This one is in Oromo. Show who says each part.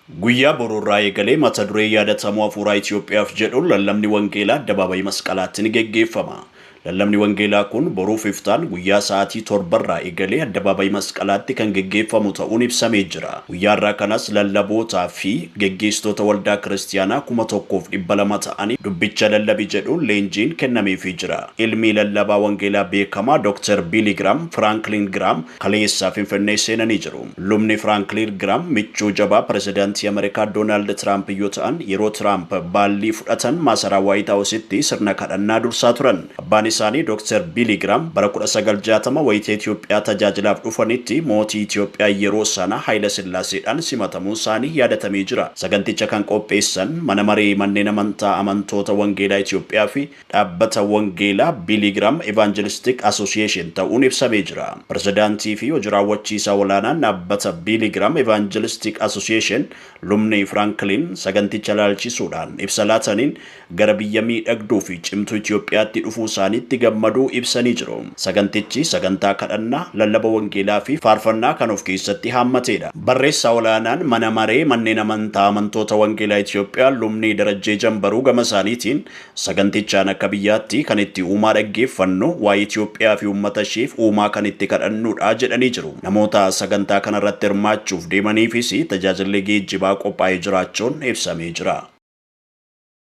Speaker 1: Guyyaa boruurraa eegalee mata duree yaadatamuu hafuuraa Itoophiyaaf jedhuun lallabni wangeelaa addabaabayii masqalaatti ni geggeeffama. Lallabni wangeelaa kun boruuf iftaan guyyaa sa'aatii 7rraa eegalee addabaabayii masqalaatti kan geggeeffamu ta'uun ibsamee jira. Guyyaa irraa kanas lallabootaa fi geggeessitoota waldaa kiristiyaanaa 1200 ta'anii dubbicha lallabi jedhuun leenjiin kennameefii jira. Ilmi lallabaa wangeelaa beekamaa Dr. Biilii Giraam, Firaanklin Giraam kaleessa Finfinnee seenanii jiru. Lubni Firaanklin Giraam michuu jabaa pirezidaantii Ameerikaa Doonaald Tiraamp yoo ta'an, yeroo Tiraamp baallii fudhatan maasaraa Waayit Haawusitti sirna kadhannaa dursaa turan. Abbaan isaanii Dr. Biilii Giraam bara 1960 wayita Itoophiyaa tajaajilaaf dhufanitti mootii Itoophiyaa yeroo sana Haayila Sillaaseedhaan simatamuun isaanii yaadatamee jira. Saganticha kan qopheessan mana maree manneen amantaa amantoota wangeelaa Itoophiyaa fi dhaabbata wangeelaa Biilii Giraam Evangelistic Association ta'uun ibsamee jira. Pirezidaantii fi hojii raawwachiisaa olaanaan dhaabbata Biilii Giraam Evangelistic Association Lubni Firaanklin saganticha laalchisuudhaan ibsa laataniin gara biyya miidhagduu fi cimtuu Itoophiyaatti dhufuu isaaniitti gammaduu ibsanii jiru. Sagantichi sagantaa kadhannaa, lallaba wangeelaa fi faarfannaa kan of keessatti haammatedha. Barreessaa olaanaan mana maree manneen amantaa amantoota wangeelaa Itoophiyaa Lubni Darajjee Jambaruu gama isaaniitiin sagantichaan akka biyyaatti kan itti uumaa dhaggeeffannu waa'ee Itoophiyaa fi uummata isheef uumaa kan itti kadhannudha jedhanii jiru. Namoota sagantaa kanarratti hirmaachuuf deemaniifis tajaajilli geejjibaa qophaa'ee jiraachuun ibsamee jira.